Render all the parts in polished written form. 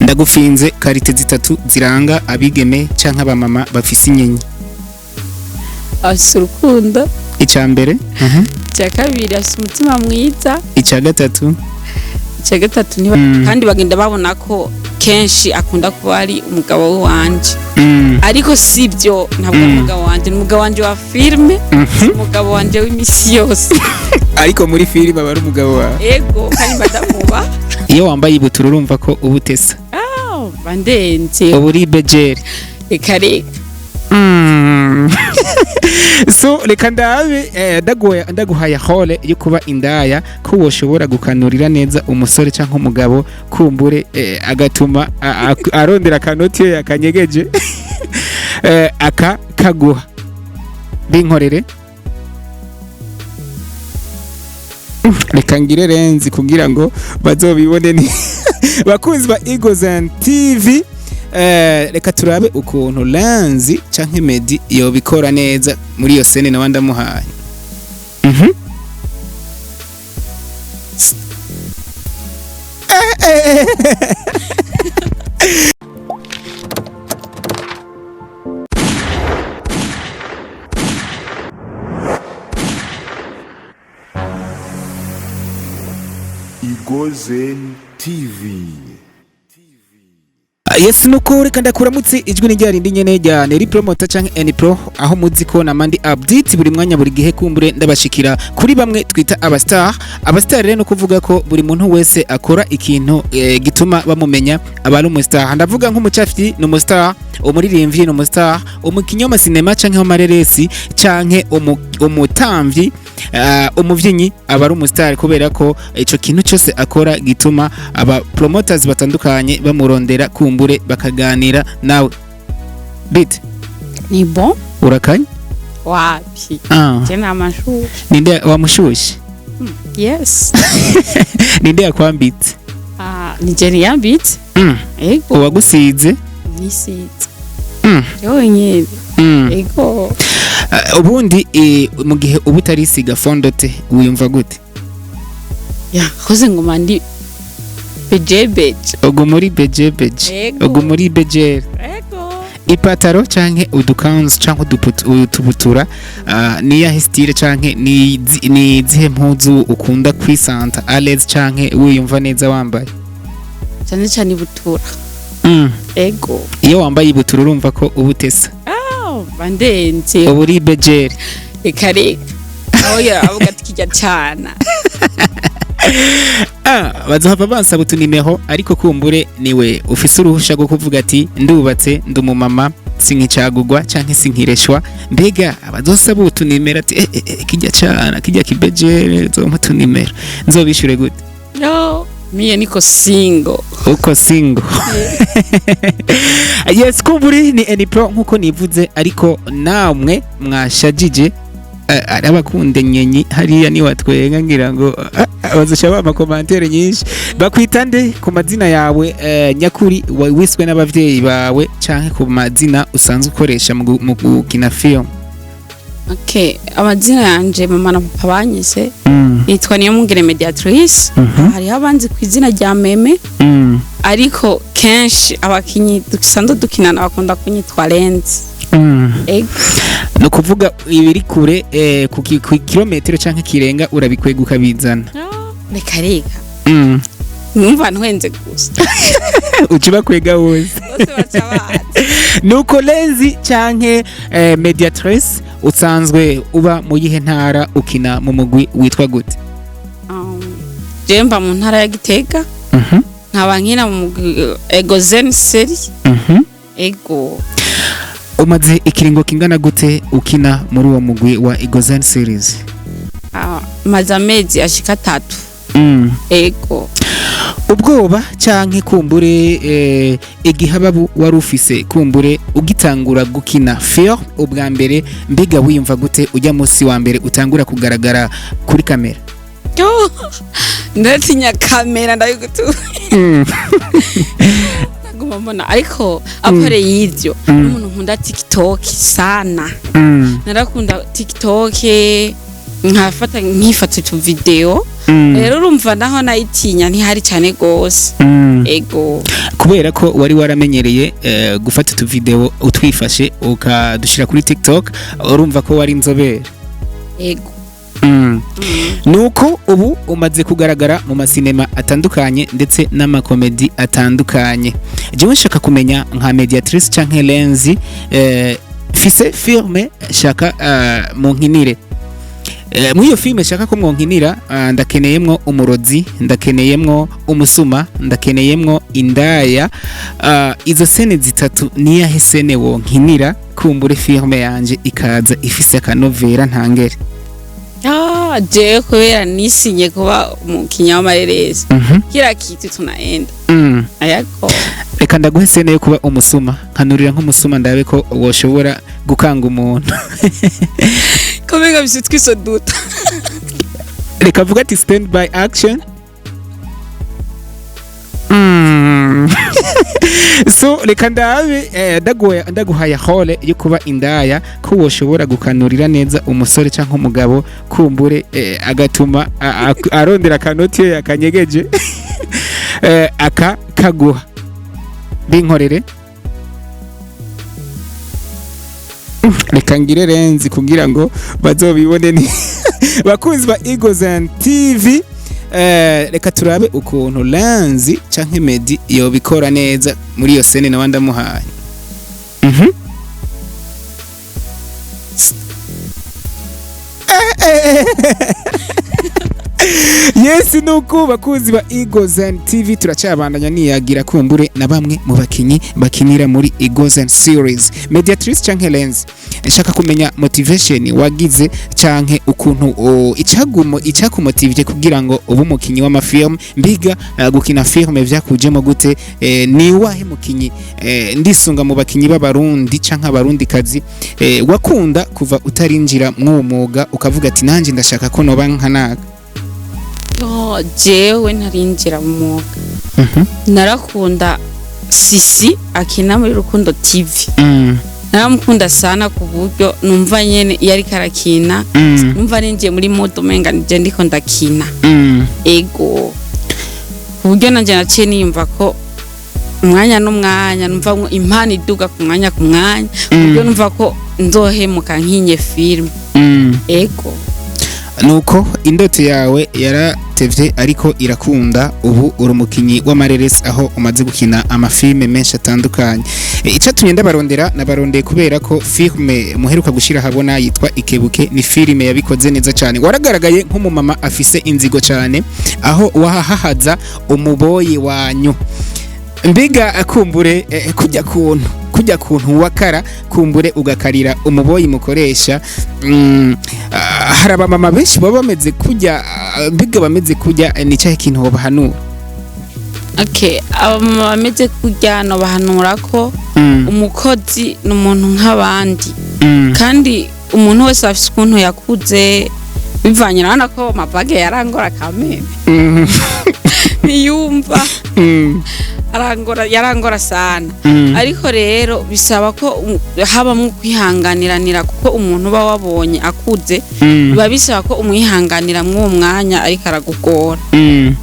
Ndagufinze qualité zitatu ziranga abigeme canke abamama bafise inyenyi. Afise urukundo. Ica mbere. Icya kabiri, afise umutima mwiza. Ica gatatu. Icya gatatu kandi bagenda babona ko kenshi akunda kuba ari umugabo wanje, ariko si byo, ntabwo ari umugabo wanje, ni umugabo wanje wa filime, si umugabo wanje w'imisi yose. Ariko muri filime aba ari umugabo wawe. Ego, kandi badamuba. Iyo wambaye ibutura urumva ko uba utesa. Bandenze. Uba uri bejeri. Reka reka. So reka ndabe, ndaguhaye rôle yo kuba indaya, ko woshobora gukanurira neza umusore cyangwa umugabo, kumbure agatuma arondera akanoti iyo yakanyegeje, aka kaguha. Binkorere, reka ngire renzi kugira ngo bazobibone. Ni bakunzi ba Eagles and TV, reka turabe ukuntu Lanzi canke Medi yobikora neza muri iyo scène nawe ndamuhaye. Eh, eh, eh. Igozen TV. Yes, nuko reka ndakuramutse. Ijwi ni rya rindi nyene rya Neri Promoter canke N Pro, aho muzi ko namandi update buri mwanya, buri gihe, kumbure ndabashikira kuri bamwe twita aba star. Aba star rero no kuvuga ko buri muntu wese akora ikintu gituma bamumenya aba ari umu star. Ndavuga nk'umucafyi ni umu star, umuririmbyi ni umu star, umukinyi w'amasinema canke w'amareresi canke umutamvyi, umuvyinnyi aba ari umu star, kubera ko ico kintu cyose akora gituma aba promoters batandukanye bamurondera, kumbure bakaganira nawe. Bite? Ni bon. Urakanye? Wapi. Ah. Je namashushi. Ninde wamushushe? Yes. Ninde yakwambitse? Ah, ni je niyambitse. Ego. Uwagusize? Nisize yonyene. Ego. Ubundi mu gihe uba utarisiga fond de teint wiyumva gute? Ya koze ngoma ndi bejebeje. Ubwo muri bejebeje. Ego. Ubwo muri bejere. Ego. Ipataro canke udukanzu canke utubutura, niyahe style canke ni zihe mpuzu ukunda kwisanta à l'aise canke wiyumva neza wambaye? Cyane cyane ibutura. Ego. Iyo wambaye ibutura urumva ko uba utesa. Ah, bandenze. Uba uri bejeri. Reka reka, aho avuga ati kijya cana. Ah, bazohava bansaba utunimero, ariko kumbure niwe ufise uruhusha rwo kuvuga ati ndubatse, ndi umumama, sinkicagugwa canke sinkireshwa. Mbega abazosaba utunimero ati kijya cana, kijya kibejere, zompa utunimero, nzobishure gute? No, mie niko single. Uko single. Yes, kumburi ni Enipro nkuko nivuze, ariko namwe mwashajije, ari abakunda nyenyi hariya ni watwenga, ngira ngo bazoca bampa commentaire nyinshi. Bakwita nde ku mazina yawe nyakuri wiswe n'abavyeyi bawe, canke ku mazina usanzwe ukoresha mu gukina film? Okay, amazina yanje mama na papa banyise, nitwa Niyomungere Mediatrice. Hariho abanzi ku izina rya Meme, ariko kenshi abakinyi dusanzwe dukinana bakunda kunyitwa Lenzi. Ego. Ni ukuvuga ibiri kure, ku kilometero canke kirenga, urabikwega ukabizana. Reka reka. Numva ntwenze gusa. Uca ubakwega wose. Bose baca bazi. Nuko Lenzi canke Mediatrice, usanzwe uba mu yihe ntara? Ukina mu mugwi witwa gute? Jewe mba mu ntara ya Gitega, nkaba nkina mu mugwi Egozen Seri. Ego. Umaze ikiringo kingana gute ukina muri uwo mugwi wa Egozen Series? Ah, maze amezi ashika 3. Ego. Ubwoba canke kumbure igihababu wari ufise kumbure ugitangura gukina film ubwa mbere, mbega wiyumva gute ujya munsi wa mbere utangura kugaragara kuri kamera? Yo, ndatinya kamera, ndabigutura. Naguma mbona, ariko à part y'ivyo, n'umuntu nkunda TikTok sana. Narakunda TikTok, nkafata nkifata utu video. Rero urumva naho nayitinya ntihari cyane gose. Ego. Kubera ko wari waramenyereye gufata utuvideo utwifashe ukadushira kuri TikTok, urumva ko wari inzobere. Ego. Nuko ubu umaze kugaragara mu masinema atandukanye ndetse n'amakomedi atandukanye. Jewe nshaka kumenya nka Mediatrice canke Lenzi, fise filme shaka munkinire. Muri iyo filme shaka ko mwonkinira, ndakeneyemwo umurozi, ndakeneyemwo umusuma, ndakeneyemwo indaya. Izo scène zitatu, niyahe scène wonkinira kumbure filme yanje ikaza ifise akanovera ntangere? Ah, jewe kubera nisinye kuba umukinya w'amareresi, kila kitu tunaenda. Ayako. Reka ndaguhe scène yo kuba umusuma, nkanurira nk'umusuma, ndabe ko woshobora gukanga umuntu. Komega bise twisoduta. Reka vuga ati "Stand by, action." So reka ndabe, ndaguhaye rôle yo kuba indaya, ko woshobora gukanurira neza umusore cyangwa umugabo, kumbure agatuma arondera akanoti iyo yakanyegeje, aka kaguha. Binkorere. Reka ngire renzi kugira ngo bazobibone ni bakunzi ba Eagles and TV. Reka turabe ukuntu Lanzi canke Medi yobikora neza muri iyo scène nawe ndamuhaye. Yes, nuko bakunzi ba Eagles and TV, turacabandanya niyagira kumbure na bamwe mu bakinyi bakinira muri Eagles and Series. Mediatrice canke Lenz, nshaka kumenya motivation wagize canke ukuntu icagumo icyakumotivye kugira ngo ube umukinyi w'amafilm. Mbiga gukina filme vyakujemo gute? Ni wahe mukinyi, ndisunga mu bakinyi b'abarundi canke abarundikazi, wakunda kuva utarinjira mw'uwo mwuga ukavuga ati nanje ndashaka ko noba nka naka? Yo, jewe ntarinjira mu mwuga, narakunda Sisi akina muri Rukundo TV. Naramukunda sana ku buryo numva nyene iyo ariko arakina, numva ninjiye muri mode umenga nije ndiko ndakina. Ego, ku buryo nanje naciye niyumva ko umwanya n'umwanya numva ngo impano iduga ku mwanya ku mwanya, ku buryo numva ko nzohemuka nkinye filime. Ego. Nuko indoto yawe yaratevye ariko irakunda, ubu uri umukinyi w'amareresi aho umaze gukina amafilme menshi atandukanye. Icatumye ndabarondera, nabarondeye kubera ko filme muheruka gushira habona yitwa Ikebuke, ni filime yabikoze neza cyane. Waragaragaye nk'umumama afise inzigo cyane aho wahahaza umuboyi wanyu. Mbega akumbure kujya kuntu wakara kumbure ugakarira umuboyi mukoresha, hari abamama benshi baba bameze kujya, mbega bameze kujya, ni cyahe kintu wobahanura? Okay, abamama bameze kurya nobahanura ko umukozi ni umuntu nk'abandi, kandi umuntu wese afise ukuntu yakuze bivanye. Urabona ko mapage yarangora kameme, ntiyumva, arangora, yarangora sana. Ariko rero bisaba ko habamwo kwihanganiranira, kuko umuntu uba wabonye akuze, biba bisaba ko umwihanganira mw'uwo mwanya ariko aragugora.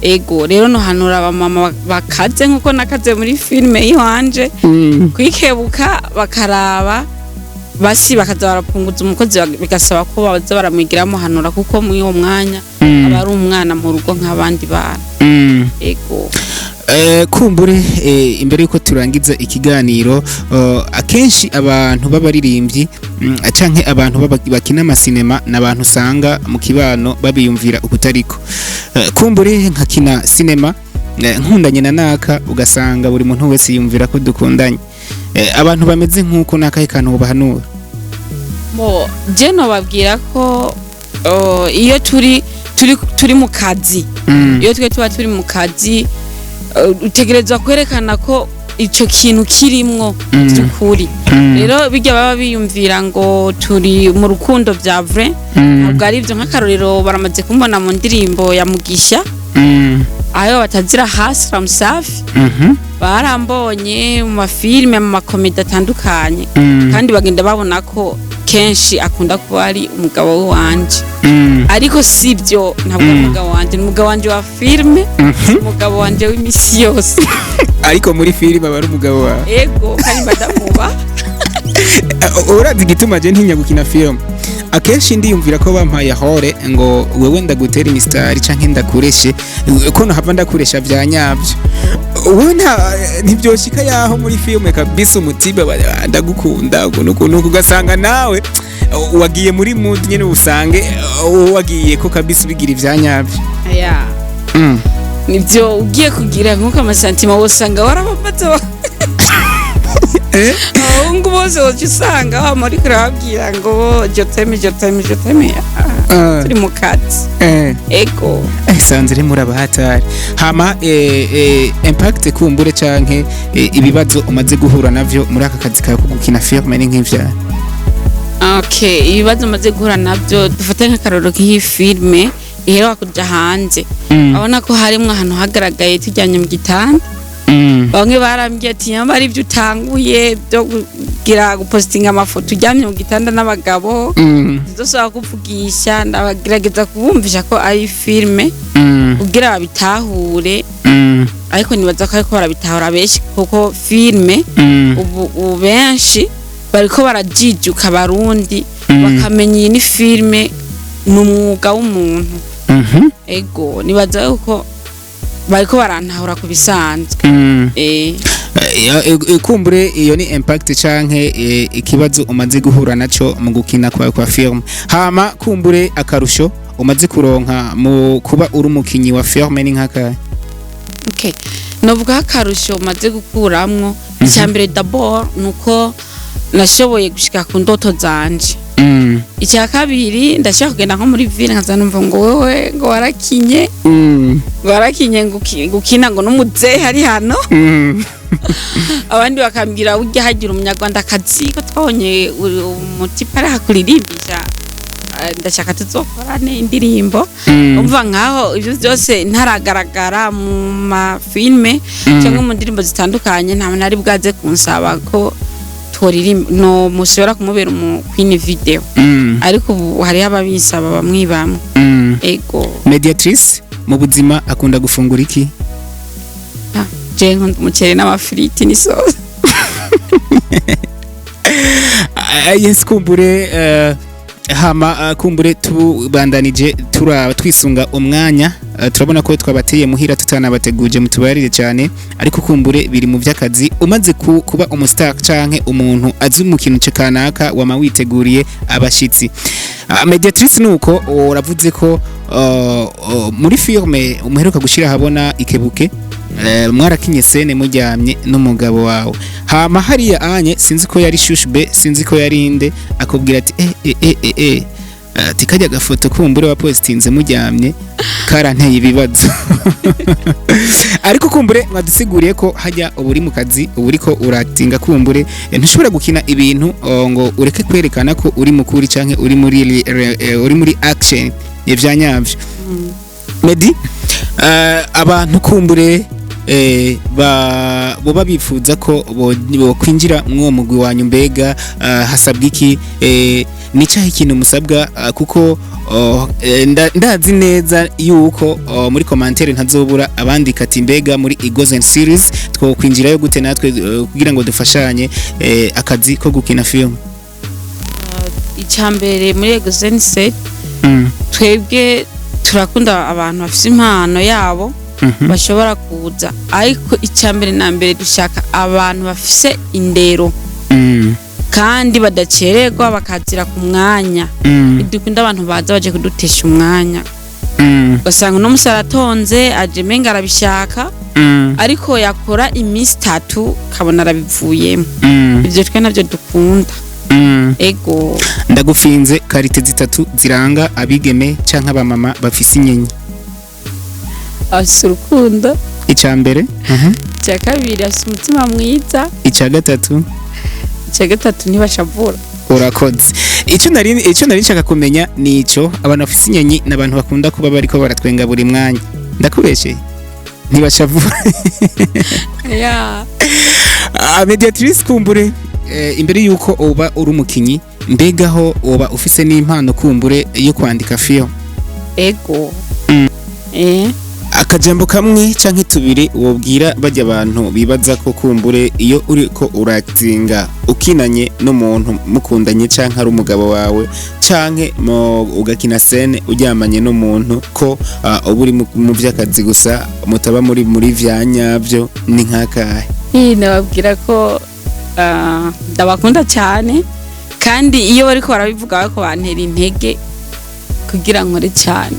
Ego, rero nohanura abamama bakaze nkuko nakaze muri filime y'iwanje, kwikebuka bakaraba basi bakaza barapunguza umukozi, bigasaba ko baza baramwigira muhanura, kuko muri uwo mwanya aba ari umwana mu rugo nk'abandi bana. Ego. Kumbure imbere yuko turangiza ikiganiro, akenshi abantu b'abaririmbyi, canke abantu bakina amasinema n'abantu usanga mu kibano babiyumvira ukutariko. Kumbure nkakina sinema, nkundanye na naka, ugasanga buri muntu wese yumvira ko dukundanye. Abantu bameze nk'uko nakahe kantu bahanura? Bo je nobabwira ko iyo turi mu kazi, iyo twe tuba turi mu kazi, utegerezwa kwerekana ko ico kintu kirimwo by'ukuri. Rero bijya baba biyumvira ngo turi mu rukundo vya vrai, ntabwo ari ibyo. Nk'akarorero, baramaze kumbona mu ndirimbo ya Mugisha, ayo batazira hasi Ramsafi. Barambonye mu mafilime, mu makomedi atandukanye, kandi bagenda babona ko Kenshi akunda kuba ari umugabo wanje, ariko sibyo, ntabwo ari umugabo wanje, ni umugabo wanje wa filime, umugabo wanje w'imisi yose. Ariko muri filime aba ari umugabo wawe? Ego, kandi madamuba. Urazi igituma je ntinya gukina film? Akenshi ndiyumvira ko bampaye hore ngo wewe ndagutera imisitari canke ndakureshe, ko nohava ndakuresha vya nyavyo. Wowe ntibyoshika yaho muri filme kabisa umutiba ndagukunda ukuntu ukuntu, ugasanga nawe wagiye muri mood nyene, usange wagiye ko kabisa ubigira ivya nyavyo. Ya. Nibyo ugiye kugira nkuko ama sentiments wosanga warabamaze. Abahungu bose woca usanga wama uriko urababwira ngo je t'aime, je t'aime, je t'aime. Ah. Turi mu kazi. Ego. Sanze muri abahatari. Hama impact kumbure canke ibibazo umaze guhura navyo muri aka kazi kawe ko gukina filme ni nk'ivya? Okay, ibibazo maze guhura nabyo, dufate nk'akarorero k'iyi filime iheruka kuja hanze. Abona ko harimwo ahantu hagaragaye tujyanye mu gitanda. Bamwe barambwiye ati nyamba ari ibyo utanguye byo kugira gupositinga amafoto uryamye mu gitanda n'abagabo, ntidusaba kuvugisha. Ndabagerageza kubumvisha ko ari filime kugira babitahure, ariko nibaza ko ariko barabitahura benshi, kuko filime ubu benshi bariko barajijuka, Abarundi bakamenya iyi ni filime, ni umwuga w'umuntu. Ego, nibaza yuko bariko barantahura ku bisanzwe. Kumbure iyo ni impact canke ikibazo umaze guhura naco mu gukina kwa film. Hama kumbure akarusho umaze kuronka mu kuba uri umukinyi wa film ni nk'akahe? Okay, novuga akarusho maze gukuramwo, icya mbere d'abord nuko nashoboye gushika ku ndoto zanje. Icya kabiri, ndashaka kugenda nko muri ville nkaza numva ngo wewe ngo warakinye, ngo warakinye, ngo gukina ngo n'umuzehe ari hano. Abandi bakambwira ujya hagira umunyarwandakazi ko twabonye umutipe ari hakuririmbisha, ndashaka tuzokorane indirimbo. Umva, nkaho ibyo byose ntaragaragara mu mafilme cyangwa mu ndirimbo zitandukanye, nta muntu ari bwaze kunsaba ko toririmba no mushobora kumubera umu queen video, ariko ubu hariho ababisaba bamwe bamwe. Ego. Mediatrice mu buzima akunda gufungura iki? Ah, je nkunda umuceri n'amafiriti n'isosi. Yes, kumbure hama kumbure tubandanije turaba twisunga umwanya, turabona ko twabateye muhira tutanabateguje, mutubarire cyane, ariko kumbure biri mu by'akazi. Umaze kuba umustar canke umuntu azi mu kintu kanaka, wama witeguriye abashitsi. Mediatrice, nuko uravuze ko muri filme umuheruka gushira habona Ikebuke, mwarakinye scène muryamye n'umugabo wawe. Hama hariya anye sinzi ko yari shushbe, sinzi ko yari inde, akubwira ati eh eh eh eh eh ati kajya gafoto kumbure wa postinze muryamye karanteye ibibazo. Ariko kumbure mwadusiguriye ko hajya uburi mu kazi, uburiko uratinga, kumbure ntushobora gukina ibintu ngo ureke kwerekana ko uri mukuri canke uri muri action ivya nyavyo. Medi, abantu kumbure boba bifuza ko bokwinjira mw'uwo mugwi wanyu, mbega hasabwa iki? Ni cyahe ikintu musabwa? Kuko oh, ndazi neza yuko muri commentaire ntazobura abandika ati mbega muri Egozen series twokwinjirayo gute natwe kugira ngo dufashanye akazi ko gukina film? Icya mbere, muri Egozen set twebwe turakunda abantu bafite impano yabo bashobora kuza, ariko icya mbere na mbere dushaka abantu bafise indero kandi badacererwa, bakazira ku mwanya. Dukunda abantu baza baje kudutesha umwanya, ugasanga uno musi aratonze aje menga arabishaka, ariko yakora iminsi 3 kabona arabivuyemo. Ibyo twe nabyo dukunda. Ego. Ndagufinze qualité zitatu ziranga abigeme canke abamama bafise inyenyi. Afise urukundo. Ica mbere. Icya kabiri, afise umutima mwiza. Ica gatatu? Icya gatatu, ntibashavura. Urakoze. Icyo nari nshaka kumenya ni ico: abantu bafise inyenyi ni abantu bakunda kuba bariko baratwenga buri mwanya. Ndakubeshe? Ntibashavura. Ya. Mediatrice, kumbure imbere yuko uba uri umukinyi Mbega ho woba ufise n'impano kumbure yo kwandika film? Ego. Akajambo kamwe canke tubiri wobwira bajya abantu bibaza ko kumbure iyo uriko uratinga ukinanye n'umuntu mukundanye, canke ari umugabo wawe, canke ugakina scène uryamanye n'umuntu, ko uba uri mu vy'akazi gusa, mutaba muri vya nyavyo, ni nk'akahe? Nababwira ko ndabakunda cyane, kandi iyo bariko barabivuga bariko bantera intege kugira nkore cyane.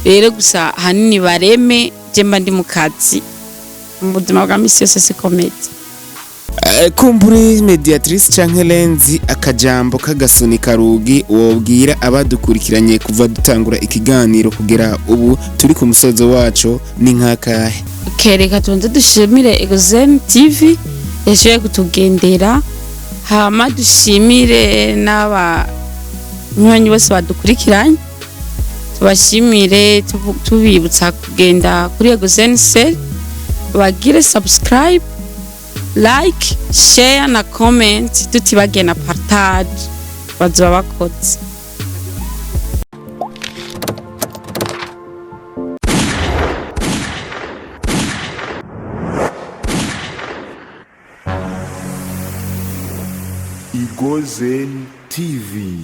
Rero gusa ahanini bareme je mba ndi mu kazi, mu buzima bwa misi yose si comédie. Kumbure Mediatrice canke Lenzi, akajambo k'agasunika rugi wobwira abadukurikiranye kuva dutangura ikiganiro kugera ubu turi ku musozo waco ni nk'akahe? Okay, reka tubanze dushimire Egozen TV yashoboye kutugendera, hama dushimire n'abanywanyi bose badukurikiranye. Tubashimire, tubibutsa kugenda kuri Egozen Sel, bagire subscribe, like, share na comment, tutibagiye na partage. Bazoba bakoze. Igozen TV.